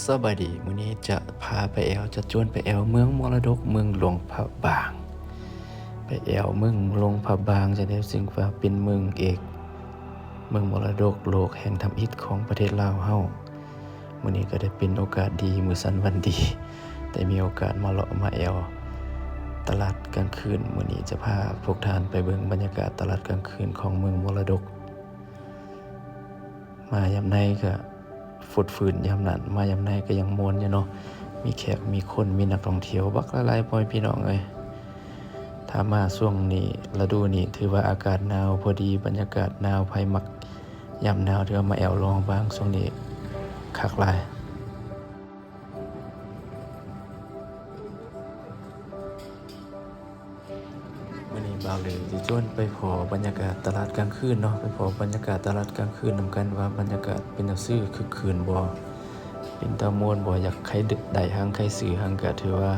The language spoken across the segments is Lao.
ສະບາຍດີ, ມື້ນີ້ຈະພາໄປແອວ, ຈະຈວນໄປແອວເມືອງມໍລະດົກ ເມືອງຫຼວງພະບາງ. ໄປແອວເມືອງຫຼວງພະບາງ ຈະໄດ້ ຊຶ່ງວ່າເປັນເມືອງເອກ ເມືອງມໍລະດົກໂລກແຫ່ງທຳອິດຂອງປະເທດລາວເຮົາ. ມື້ນີ້ກໍໄດ້ເປັນໂອກາດດີ, ມື້ສັນວັນດີ, ໄດ້ມີໂອກາດມາເລາະມາແອວຕະຫຼາດກາງຄືນ. ມື້ນີ້ຈະພາພວກທ່ານໄປເບິ່ງບັນຍາກາດຕະຫຼາດກາງຄືນຂອງເມືອງມໍລະດົກ. ມາຍາມໃດກໍຟົດຟື້ນຍາມນັ້ນ, ມາຍາມໃດກໍຍັງມ່ວນຢູ່ເນາະ, ມີແຂກມີຄົນ ມີນັກທ່ອງທ່ຽວບັກຫຼາຍໆ ພໍ່ແມ່ພີ່ນ້ອງເອີຍ. ຖ້າມາຊ່ວງນີ້ ລະດູນີ້ ຖືວ່າອາກາດໜາວພໍດີ, ບັນຍາກາດໜາວ, ໃຜມັກຍາມໜາວ ຖືວ່າມາແອວຫຼວງພະບາງຊ່ວງນີ້ຄັກຫຼາຍ. ມື້ນີ້ບ່າວເລີຈະຊວນໄປພໍ້ບັນຍາກາດຕະຫຼາດກາງຄືນເນາະ, ໄປພໍ້ບັນຍາກາດຕະຫຼາດກາງຄືນນຳກັນ ວ່າບັນຍາກາດເປັນແນວໃດ, ຄຶກຄື້ນບໍ່, ເປັນຕາມ່ວນບໍ່, ຢາກໃຜໄດ້ຫຍັງ, ໃຜຊື້ຫຍັງ. ກະຖືວ່າ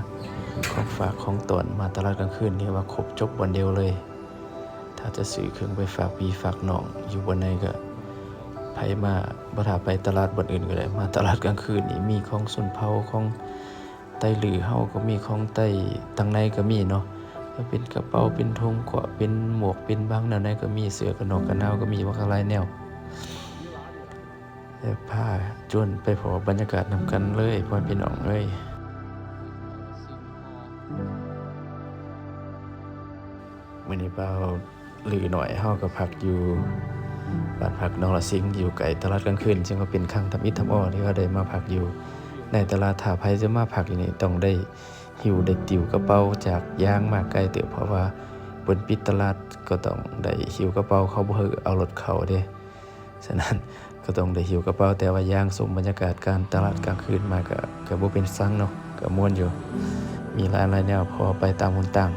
ຂອງຝາກຂອງຕ້ອນມາຕະຫຼາດກາງຄືນນີ້ວ່າຄົບຈົບບ່ອນດຽວເລີຍ. ຖ້າຈະຊື້ເຄື່ອງໄປຝາກພີ່ຝາກນ້ອງຢູ່ບ່ອນໃດກະ ໃຜມາ ບໍ່ຖ້າໄປຕະຫຼາດບ່ອນອື່ນກໍໄດ້, ມາຕະຫຼາດກາງຄືນນີ້ມີຂອງຊົນເຜົ່າ, ຂອງໄຕລື້ເຮົາກໍມີ, ຂອງໄຕທາງໃນກໍມີເນາະ, ຈະເປັນກະເປົາ, ເປັນຖົງເກາະ, ເປັນໝວກ, ເປັນບັງ ແນວໃດກໍມີ, ເສື້ອກັນໜອກກັນໜາວກໍມີ, ບັກຫຼາຍແນວ. ແລະ ພາຈວນໄປພໍ້ບັນຍາກາດນຳກັນເລີຍ ພໍ່ແມ່ພີ່ນ້ອງເອີຍ. ມື້ນີ້ບ່າວລືນ້ອຍເຮົາກໍພັກຢູ່ບ້ານພັກໜອງລະຊິງ ຢູ່ໃກ້ຕະຫຼາດກາງຄືນ, ເຊິ່ງວ່າເປັນຄັ້ງທຳອິດທຳອໍທີ່ເຮົາໄດ້ມາພັກຢູ່ໃນຕະຫຼາດ. ຖ້າໃຜຈະມາພັກຢູ່ນີ້ ຕ້ອງໄດ້ຫິ້ວໄດ້ຕິວກະເປົາຈາກຢາງມາໄກເຕີບ, ເພາະວ່າເພິ່ນປິດຕະຫຼາດ ກໍຕ້ອງໄດ້ຫິ້ວກະເປົາ, ເຂົາບໍ່ໃຫ້ເອົາລົດເຂົ້າເດ້. ສະນັ້ນກໍຕ້ອງໄດ້ຫິ້ວກະເປົາ, ແຕ່ວ່າຍ່າງຊົມບັນຍາກາດການຕະຫຼາດກາງຄືນມາ ກະ ກະບໍ່ເປັນສັງເນາະ, ກະມ່ວນຢູ່, ມີຫຼາຍໆແນວພໍໄປຕາມຫົນທາງ.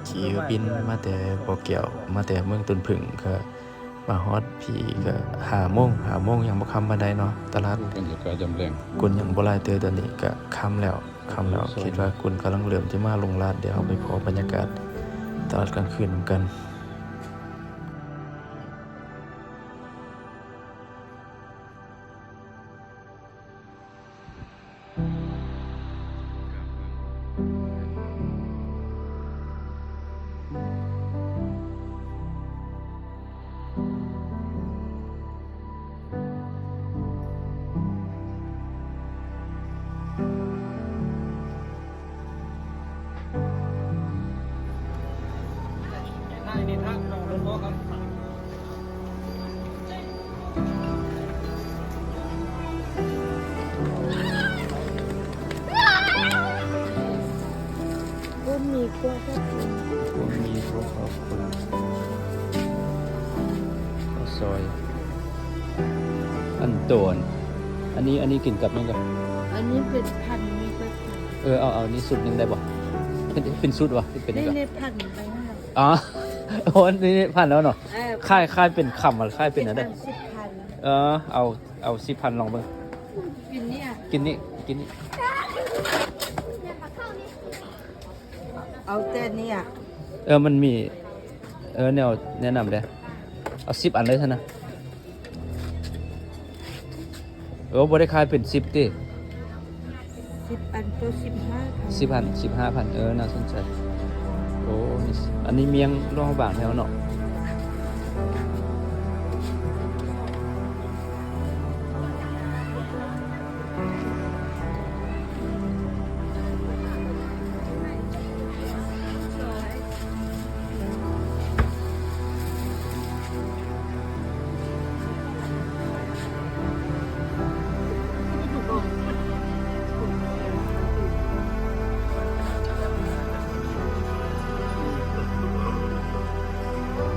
ຂີ່ເຮືອບິນມາແຕ່ບໍ່ແກ້ວ, ມາແຕ່ເມືອງຕົ້ນເຜິ້ງ, ກະ ມາຮອດພີ້ກໍຫ້າໂມງ, ຫ້າໂມງຍັງບໍ່ຄ່ຳປານໃດເນາະ. ຕະຫຼາດ ບັນຍາກາດຍາມແລງ ຄົນຍັງບໍ່ຫຼາຍເຕີ, ຕອນນີ້ກໍຄ່ຳແລ້ວ, ຄ່ຳແລ້ວ. ຄິດວ່າຄົນກຳລັງເລີ່ມຈະມາລົງລາດ, ດຽວເຮົາໄປພໍ້ບັນຍາກາດຕະຫຼາດກາງຄືນນຳກັນ. ບໍ່ມີພວກເຮົາ ບໍ່ມີພວກເຮົາ ເຂົ້າຊອຍ. ອັນໂຕ ອັນ ອັນນີ້ ອັນນີ້ກິນກັບຫຍັງກໍ? ອັນນີ້ເປັນພັນ ນີ້ເປັນພັນ. ເອີ ເອົາ ເອົານີ້ຊຸດໜຶ່ງໄດ້ບໍ່? ເປັນ ເປັນຊຸດຫວາ? ເປັນຫຍັງກໍ? ນີ້ ນີ້ພັນໄປນະ. ອໍ ໂອ້ ນີ້ພັນແລ້ວເນາະ. ເອີ ຂາຍ ຂາຍເປັນຄຳ ຂາຍເປັນອັນໃດ? ສິບພັນ. ເອີ ເອົາ ເອົາສິບພັນລອງເບິ່ງ. ກິນນີ້ ກິນນີ້ ກິນນີ້. ເອົາແຕ່ນີ້. ເອີ ມັນມີ ເອີ ແນວແນະນຳເດ້. ເອົາສິບອັນເລີຍຊັ້ນນະ. ໂອ້ ບໍ່ໄດ້ຂາຍເປັນສິບຕິ? ສິບອັນໂຕ ສິບຫ້າພັນ. ສິບອັນ ສິບຫ້າພັນ. ເອີ ໜ້າສົນໃຈ. ໂອ້ ອັນນີ້ມຽງຫຼວງພະບາງແທ້ເນາະ. ໂອ້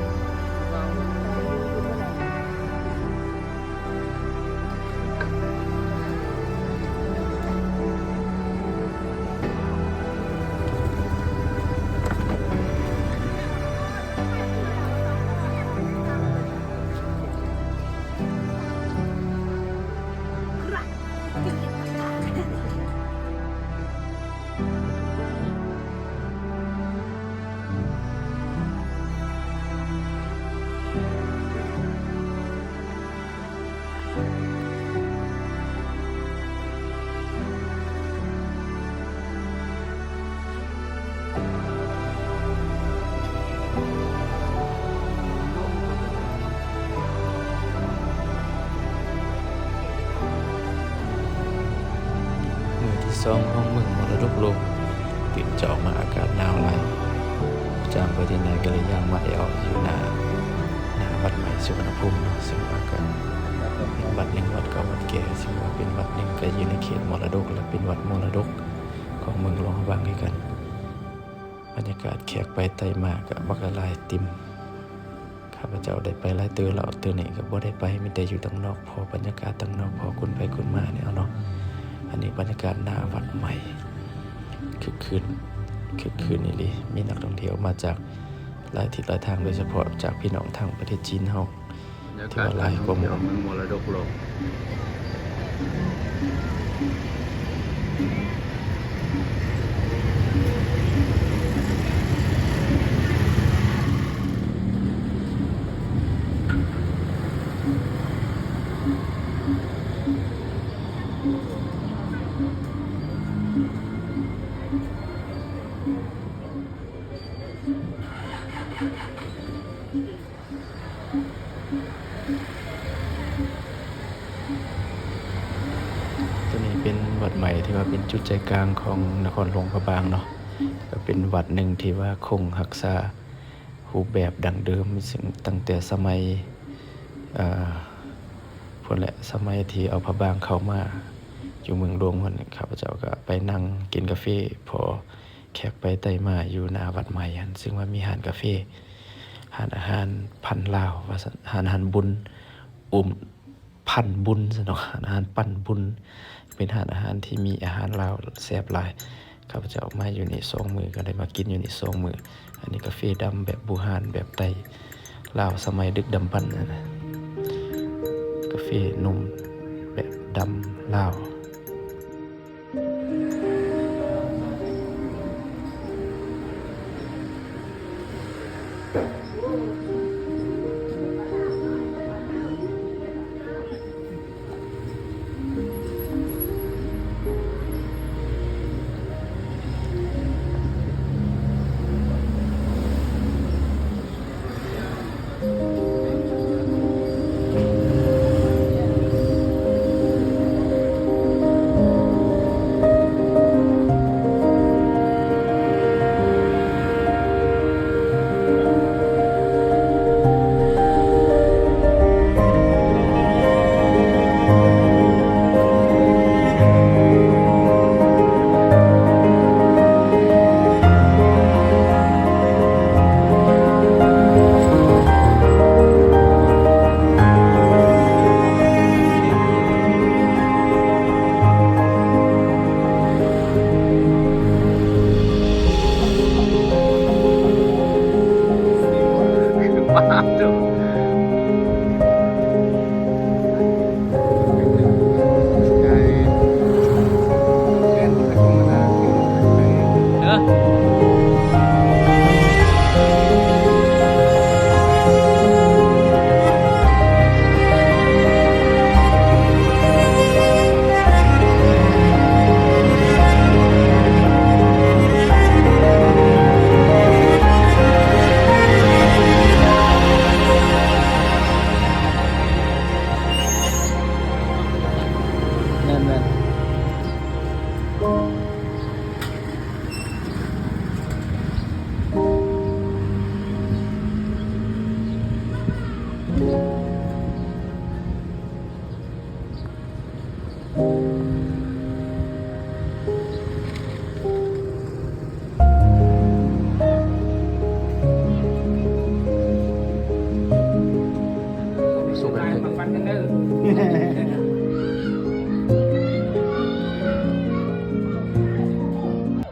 ສອງ ຫ້ອງເບິ່ງມໍລະດົກໂລກ ຕື່ນເຊົ້າມາອາກາດໜາວຫຼາຍ ຈ້າງໄປທີ່ໃນກໍເລີຍຍ່າງມາແອວຢູ່ໜ້າ ໜ້າວັດໃໝ່ສຸວັນນະພູມເນາະ ເຊິ່ງວ່າກໍເປັນວັດໜຶ່ງ ວັດເກົ່າວັດແກ່ ເຊິ່ງວ່າເປັນວັດໜຶ່ງກໍຢູ່ໃນເຂດມໍລະດົກ ແລະ ເປັນວັດມໍລະດົກຂອງເມືອງຫຼວງພະບາງຄືກັນ. ບັນຍາກາດແຂກໄປໄຕ່ມາກໍບັກຫຼາຍໆ ເຕັມ. ຂ້າພະເຈົ້າໄດ້ໄປຫຼາຍເຕີແລ້ວ ເທື່ອນີ້ກໍບໍ່ໄດ້ໄປ ມີແຕ່ຢູ່ທາງນອກ ພໍບັນຍາກາດທາງນອກ ພໍຄົນໄປຄົນມາແນວເນາະ. ອັນນີ້ບັນຍາກາດໜ້າວັດໃໝ່ ຄຶກຄື້ນ ຄຶກຄື້ນອີ່ຫຼີ ມີນັກທ່ອງທ່ຽວມາຈາກຫຼາຍທິດຫຼາຍທາງ ໂດຍສະເພາະຈາກພີ່ນ້ອງທາງປະເທດຈີນເຮົາ ຖືວ່າຫຼາຍກວ່າໝູ່. ໂຕນີ້ເປັນວັດໃໝ່ ທີ່ວ່າເປັນຈຸດໃຈກາງຂອງນະຄອນຫຼວງພະບາງເນາະ ກໍເປັນວັດໜຶ່ງທີ່ວ່າຄົງຮັກສາຮູບແບບດັ້ງເດີມ ເຊິ່ງຕັ້ງແຕ່ສະໄໝ ເອີ ພຸ້ນແຫຼະ ສະໄໝທີ່ເອົາພະບາງເຂົ້າມາຢູ່ເມືອງຫຼວງພຸ້ນ ຂ້າພະເຈົ້າກໍໄປນັ່ງກິນກາເຟ ພໍ ແຂກໄປໄຕ່ມາຢູ່ໜ້າວັດໃໝ່ຫັ້ນ ເຊິ່ງວ່າມີຮ້ານກາເຟ ຮ້ານອາຫານພັນລາວວ່າຊັ້ນ ຮ້ານອາຫານບຸນ ອຸ້ມ ພັນບຸນຊັ້ນເນາະ ຮ້ານອາຫານປັ້ນບຸນ ເປັນຮ້ານອາຫານທີ່ມີອາຫານລາວແຊບຫຼາຍ. ຂ້າພະເຈົ້າມາຢູ່ນີ້ສອງມື້ ກໍໄດ້ມາກິນຢູ່ນີ້ສອງມື້. ອັນນີ້ກາເຟດຳແບບບູຮານ ແບບໄຕ້ລາວສະໄໝດຶກດຳບັນຫັ້ນນະ ກາເຟນົມແບບດຳລາວ. ແມ່ນໆ.